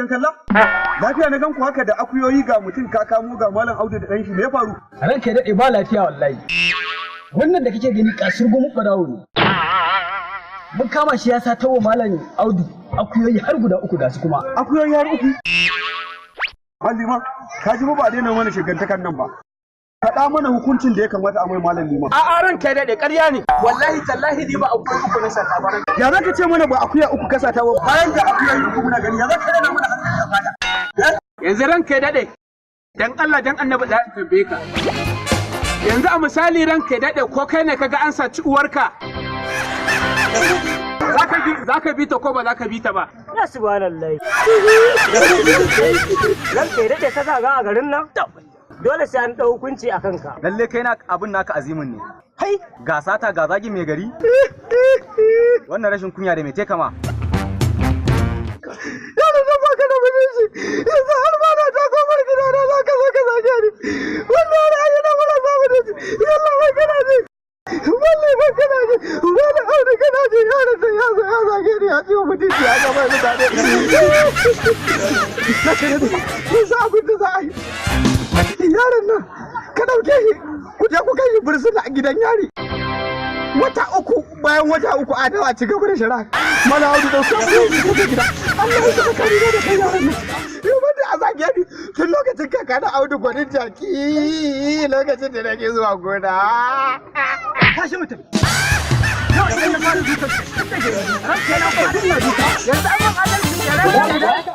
Yan kalla? Lafiya na gan ku haka da akuyoyi, ga mutum ka kamo, ga Malam Audu da ɗanshi, me ya faru? Ranka ya daɗe, ba lafiya wallahi. Wannan da kake gani kasur gumin ɓarawo ne. Mun kama shi ya sata wa Malam Audu akuyoyi har guda uku, ga su kuma. Akuyoyi har uku? Malam Liman, ka ji ba daina mana shigantakan nan ba. Faɗa mana hukuncin da ya kamata a mai, Malam Liman. A'a, ranka ya daɗe, ƙarya ne. Wallahi tallahi ni ba akuya uku na sata ba. Ya za ka ce mana ba akuya uku ka sata ba bayan da akuyoyi uku muna gani? Ya za ka rena mana hankali a fada? Yanzu ranka ya daɗe, dan Allah dan Annabi da tambaye ka. Yanzu a misali, ranka ya daɗe, ko kai ne kaga an saci uwarka, zaka bi ta ko ba zaka bi ta ba? Ya subhanallahi. Ranka ya daɗe, ka sa ga a garin nan? Dole sai an ɗau hukunci a kanka. Lalle kai na abin naka azimin ne. Hai! Ga sata, ga zagi mai gari. Wannan rashin kunya da mai kama. Yaro zan baka da mutunci, yanzu har ma na ta kofar gida na za ka zo ka zage ni. Wannan ra'ayi na marasa mutunci, yalla bai kana ji. Wallahi bai kana ji, wani Audu kana ji, yaron da ya zo ya zage ni, ya ci wa mutunci ya gaba mutane. Na kare ni, ni sa abin da za a yi. Yaron nan, ka ɗauke shi, ku je ku kai shi bursuna a gidan yari. Wata 3, bayan wata 3 a dawo a ci gaba da shari'a. Malam Audu, ɗauka mu ku gida. Allah ya saka kare da kai yaron nan. Yau banda a zage ni tun lokacin kaka na Audu gwanin jaki, lokacin da nake zuwa gona. Tashi mutum. Yau idan na fara dukan tun daga yanzu, ranka yana fara ina duka. Yanzu an man adalci ya ranka ya daɗe.